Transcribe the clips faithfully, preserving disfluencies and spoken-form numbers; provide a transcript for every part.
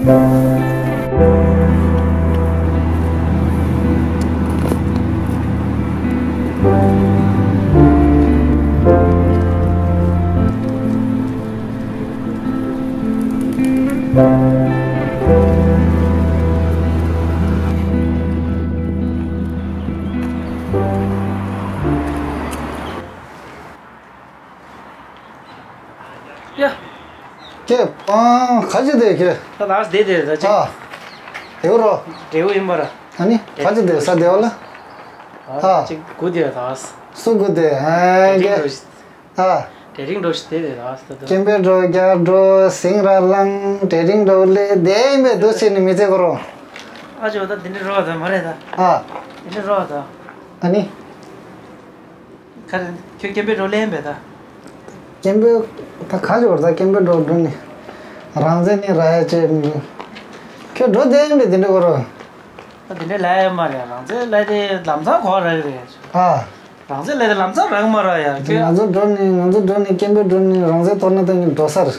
ཡ། ཀྱེ། ཨ། ག་ཅི་དེ་ཀྱེ། ད་ལགས་བསྡད་དེ་ད་ཅིག་ཨ། དེའུ་རོ། འབྲས་བུ་ཡིན་པ་ར། ཨ་ནི་ག་ཅི་དེ་ས་དེ་བ་ལ། ཨ། ཅིག་སྒུག་དེ་ད། སུ་སྒུག་དེ། ཨ། ཀྱེ། ཨ། དེ་རིང་འགྲོ་ཞིག་དེ་དེ་ད་ད། སྐྱེམས་པའི་འགྲོ་རྒྱ་འགྲོ་སིང་ར་ལང་དེ་རིང་འགྲོ་ལེ་དེ་ཡིན་པའི་འདུག་ཟེར་ནི་མི་ཚེ་གོ་རོ། ཨ་ཅོ་ད་དེ་འདྲ་རོ་ད་མ་རེད་ད། ཨ། དེ་འདྲ་རོ་ད། ཨ་ནི། ག་རེ། ཁྱོད་སྐྱེམས་པའི་འགྲོ་ལེན་པས་ད། སྐྱེམས་པའི། ད་ག་ཅོར་ད་སྐྱེམས་པའི་འགྲོ་འགྲོ་ནི། རང་བཙན་ནི་ར་ཡ་ཅེ་མི། ཁྱོད་འགྲོ་བསྡད་ཡིན་པས་དེ་འདྲ་གོ་རོ། ད་དེ་འདྲ་ལབ་ཡ་མ་རེད། རང་བཙན་ལབ་དེ་ལམ་སང་གོ་རག་གི་རེད། ཨ། རང་བཙན་ལབ་དེ་ལམ་སང་རག་མ་རག་ཡ་ཁྱོད། ང་ཚོ་འགྲོ་ནི་ང་ཚོ་འགྲོ་ནི་སྐྱེམས་པའི་འགྲོ་ནི་རང་བཙན་དོར་ན་ད་ངས་འགྲོ་ས་རེད།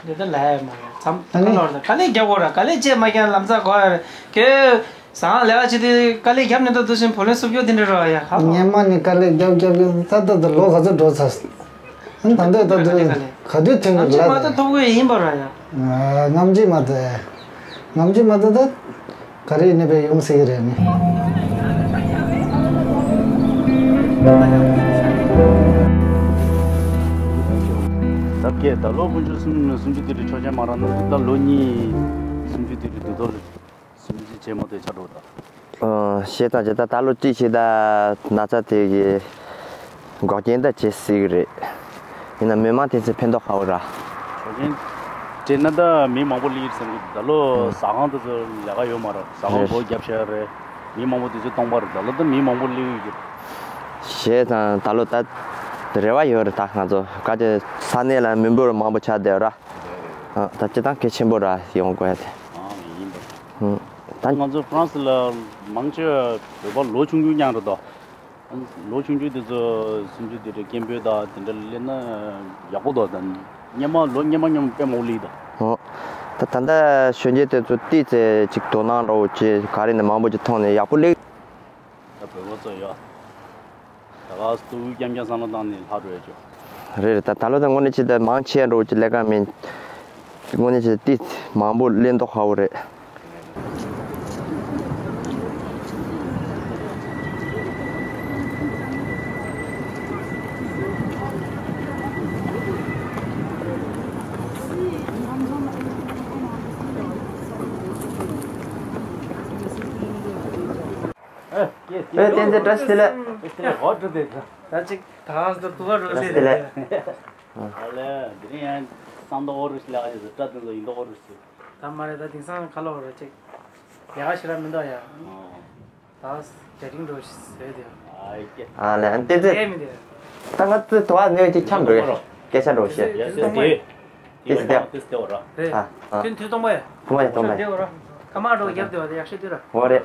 འདི་ལྟར་ལབ་ཡ་མ་རེད། མཚམས་ཨ་ནི། ཁ་ལོར་དང་དཀའ་ལས་རྒྱག་དགོས་ར། དཀའ་ལས་བྱས་མ་རྒྱག་ལམ་སང་གོ་ཡ་རེད། ཁྱོད་ཟང་ལས་ཀ་བྱེད་དུས་དཀའ་ལས་རྒྱབ་ནས་ད་དུ་ཞིང་བུ་ལོན་སུབ་རྒྱུ་དེ་འདྲ་རོ་ཡ་ཧ་ལོ། སྔན་མ་ནས་དཀའ་ལས་རྒྱབ་རྒྱབ་རྒྱབ་ད་ད་ད་ལོ་ག་ཚོད་འགྲོ་ཚར། ཨ་ད་འདོད་ད་དཀའ་ལས་དཀའ་ལས། ག་དུས་ཐོན་ནས་ང་ཚོ་ལ་མ་ད་ཐོབ་གི་ཡིན་པ་ར་ཡ། ཨ་ངམ་ཅི་མ་ད། ངམ་ཅི་མ་ད་ད། ག་རེ་ནི་བས་ཡོང་སྲིད་ཀྱི་རེད་ནི། ད་བརྒྱད་ད་ལོ་དཀོན་མཆོག་གསུམ་སུམ་ཅུ་དུས་དྲུག་ཆོག་མཆན་མ་རག་ན་ད་ལོ་གཉིས་སུམ་ཅུ་དུས་དྲུག་དུས་ཐོག་ལ་སུམ་ཅུ་ཆེན་མོ་དེ་ཆགས་འགྲོ་ད། ཨ་ཞེས་དང་ཇི་ལྟར་ད་ལོ་གཅིག་བྱས་ད་ན་ཚ་དེ་གི་འགོག་རྐྱེན་ད་བྱེད་སྲིད་ཀྱི་རེད། ཡིན་ན་མི་མང་དེ་ཚོས་ཕན་ཐོགས་ཧ་འོ་ར། ཆོག་མཆན་སྤྲད་ན་ད་མི་མང་པོ་སླེབས་ཡོད་བསམ་གི། ད་ལོ་ཟ་ཁང་དེ་ཚོ་ལས་ཀ་ཡོད་མ་རེད། ཟ་ཁང་རེད། སྒོ་བརྒྱབ་བཞག་རེད། མི་མང་པོ་དེ་ཚོ་སྟོང་པ་རེད། ད་ལོ་ད་མི་མང་པོ་སླེབས་ཡོད་ཀྱི། ཞེས་དང་ད་ལོ་ད་རེ་བ་ཡོད་རེད། ད་ང་ཚོ་ག་དེ་ས་གནས་ལ་མི་འབོར་མང་པོ་ཆགས་བསྡད་ར། ཨ་ད་སྤྱི་བཏང་གལ་ཆེན་པོ་ར་ཡོང་དགོས་ཡ་དེ། ཨང་ཡིན་པ། ད་ང་ཚོ་ཧྥ་རན་སི་ལ་མང་ཆེ་བ་བོད་པ་ལོ་ཆུང་ཆུང་རྐྱང་རེད་དོ། ལོ་ཆུང་ཆུང་དེ་ཚོ་སུམ་ཅུ་དེ་འདྲ་སྐད་འབོད་དང་དེ་འདྲ་སླེབས་ན་ཡག་པོ་འདུག་ད་སྔན་མ་ལོ་སྔན་མ་མཉམ་དཔེ་མང་པོ་སླེབས་ད། ཨོ། ད་ད་ལྟ་གཞོན་སྐྱེས་དེ་ཚོ་ཏོག་ཙམ་ཅིག་དོ་སྣང་འདྲ་བོ་ཅིག་ག་རེ་ནས་མང་པོ་ཅིག་མཐོང་ནས་ཡག་པོ་སླེབས། ད་བོད་པ་ཚོ་ཡོད། ད་ག་སྟུག་རྐྱང་རྐྱང་བསམ་བློ་བཏང་ནས་ལྷག་འགྲོ་ཡ་ཅོ། རེད་རེད། ད་ད་ལོ་ད་དངོས་གནས་ཅིག་ད་མང་ཆེ་འདྲ་བོ་ཅིག་སླེབས་ཀ་མིན། དངོས་གནས་ཅིག་ཏོག་ཙམ་མང་པོ་སླེབས་མདོག་ཁ་པོ་རེད། ཨེ། བསྟན་འཛིན་བཀྲ་ཤིས་བདེ་ལེགས། ད་ཅིག་ད་ང་ཚོ་ཏུ་བ་འགྲོ་བཀྲ་ཤིས་བདེ་ལེགས། ཨ་ལས། དེ་རིང་ཡང་སང་མདོག་ཨོ་རུ་ཞིག་ལ་ཨ་ཅེ་ཟེར་བཀྲ་དེ་ཚོ་ཡིན་མདོག་ཨོ་རུ་ཞིག་ད་མ་རེད། ད་དེང་སང་ཁ་ལོ་རེ་ཅིག་ཡག་ཞེ་དྲག་མི་འདུག་ཡ། ཨོ། ད་རྒྱ་རིང་འགྲོ་ཞིག་ཟེར་དེ། ཨ་ལས། ཨ་བསྟན་འཛིན། ཨེ་མི་དེ། ད་ང་ཚོ་དུ་བ་ནས་ཅིག་འཁྱམས་འགྲོ་ཡ། སྐད་ཆ་འགྲོ་ཞེས། ཡ་ཟེར་དེ། དེ་ཟེར་དེ། དེ་ཟེར་དེ་བ་ར། རེད། ཨ་ཨ། ཁྱོད་དུས་སྟོང་པ་ཡ། ཐུང་བ་ཡ་སྟོང་པ་ཡ། དེ་བ་ར། ཀ་མ་འགྲོ་རྒྱབ་དེ་བ་དེ་ཡག་ཤོས་དུས་ར། འོ་རེད།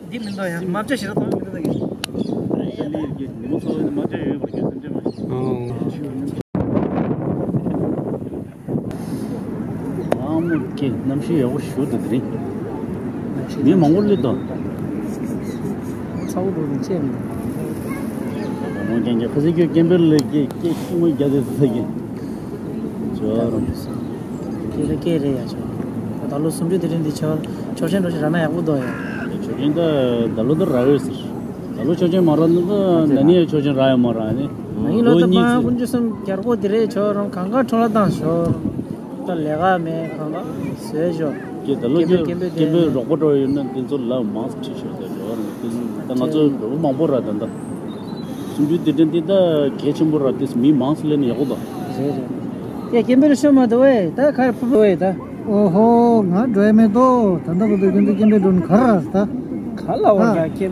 འདི་མི་འདུག་ཡང་མ་བྱ་ཞེ་དྲག་མཐོང་མི་འདུག་ད་གི། ཨ་མོ་ཀེ་གནམ་གཤིས་ཡག་པོ་ཞུ་འདུག་དེ་རིང་། མི་མང་པོ་སླེབས་འདུག་ཚ་བོ་འགྲོ་གི་ཅེས་མི་འདུག་ཨ་མོ་ཀེ་ཀེ་ཁ་སང་ཁྱོད་སྐད་འབོད་ལ་ཀེ་ཀེ་ཤི་མོ་རྒྱ་དེ་ཚ་གི། ཇོ་རུ། ཁྱེད་རང་སྐད་རེད་ཡ་ཆོ། ད་ལོ་སུམ་ཅུ་དེ་རིང་འདི་ཆོ་ཆོག་མཆན་འགྲོ་ཞིག་རག་ན་ཡག་པོ་འདུག་ཡ། ཆོག་མཆན་ད་ད་ལོ་ད་རག་ཡོད་ཟེར། ད་ལོ་ཆོག་མཆན་མ་རག་ན་ད་ན་ནིང་ཡང་ཆོག་མཆན་རག་ཡོད་མ་རག་ནི། ང་ཡིན་ལོ་ད་ལོ་གཉིས་ཟེར། དཀོན་མཆོག་གསུམ་རྒྱལ་པོ་དེ་རེད་ཆོ་རང་གང་ག་འཕྲོ་བརླག་བཏང་ཞོ། ད་ལས་ཀ་མེད་གང་ག་བཟོས་ཞོ། ཀྱེ་ད་ལོ་ཀྱེ་སྐད་འབོད་སྐད་འབོད་རོགས་པ་འགྲོ་ཡོད་ན་དེ་ཚོ་ལ་མང་ཙམ་ཁྲིད་ཤོག་ད་ལོ་རང་དེ་ད་ང་ཚོ་བོད་པ་མང་པོ་ར་ད་ད། སུམ་ཅུ་དེ་འདྲ་འདི་ད་གལ་ཆེན་པོ་ར་དེ་མི་མང་ཙམ་སླེབས་ན་ཡག་པོ་ད། རེད་རེད། ཀྱེ་སྐད་འབོད་ཤོ་མ་དོ་ཝེ་ད་ཁར་ཕུ་ཝེ་ད། ཨོ་ཧོ་ང་འགྲོ་ཡ་མེད་དོ། ད་ད་གོ་དོ་ཀྱེ་འདི་སྐད་འབོད་འགྲོ་ན་ག་ར་ད། ག་ལ་བ་ད་ཀྱེ།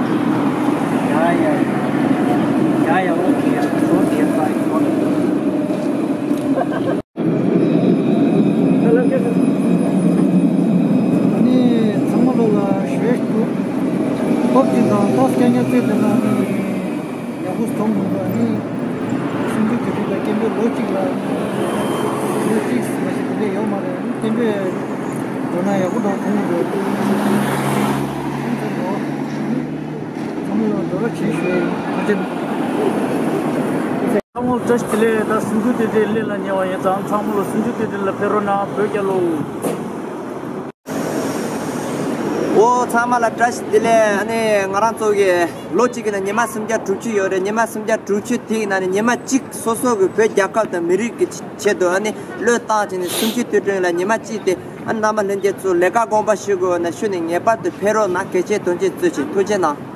ཡ་ཡ། ཡ་ཡ། ཨོ་ཁེ། ཨོ་ཁེ། ཨ་ནི་ཚང་མ་ལོ་ལ་ཞུ་ཡས་འདུག་སྟོབས་ཀྱིས་དང་ཏོག་སྐད་ཉར་ཚད་དེ་ལ་ཨ་ནི་ཡག་པོ་མཐོང་མི་འདུག་ཨ་ནི་སུམ་ཅུ་དེ་དུས་ལ་སྐད་འབོད་ལོ་གཅིག་ལ་ལོ་གཅིག་མ་ཞིག་དེ་འདྲས་ཡོད་མ་རེད། ཨ་ནི་སྐད་འབོད་འགྲོ་ན་ཡག་པོ་འདུག་མཐོང་གི་འདུག་ཨ་ནི་ཚང་མ་ལོ། ཚང་མ་ལ་བཀྲ་ཤིས་བདེ་ལེགས། ད་གཟིམ་ཆུང་དེ་དེ་སླེབས་ལ་ཉེ་བ་ཡིན་ཙང་ཚང་མ་ལ་གཟིམ་ཆུང་དེ་དེ་ལ་ཕེབས་རོགས་གནང་། བོད་རྒྱལ་ལོ། འོ་ཚང་མ་ལ་བཀྲ་ཤིས་བདེ་ལེགས། ཨ་ནི་ང་རང་ཚོ་གི་ལོ་གཅིག་གི་ནང་ཉི་མ་སུམ་བརྒྱ་དྲུག་ཅུ་ཡོད་རེད། ཉི་མ་སུམ་བརྒྱ་དྲུག་ཅུ་དེ་ཡི་ནང་ནས་ཉི་མ་གཅིག་སོ་སོ་གི་བོད་རྒྱལ་ཁབ་དང་མི་རིགས་ཀྱི་ཆེད་དུ་ཨ་ནི་བློས་བཏང་བྱས་ནས་གཟིམ་ཆུང་དུས་དྲན་ལ་ཉི་མ་གཅིག་དེ་ཨ་ནི་རྣམ་པ་ལྷན་རྒྱས་ཚོ་ལས་ཀ་དགོངས་པ་ཞུ་དགོས་ན་ཤུལ་ནས་ངེས་པར་དུ་ཕེབས་རོགས་གནང་། གལ་ཆེ་དོན་ཆེ་བརྩི་བྱས་ཐུགས་རྗེ་གནང་།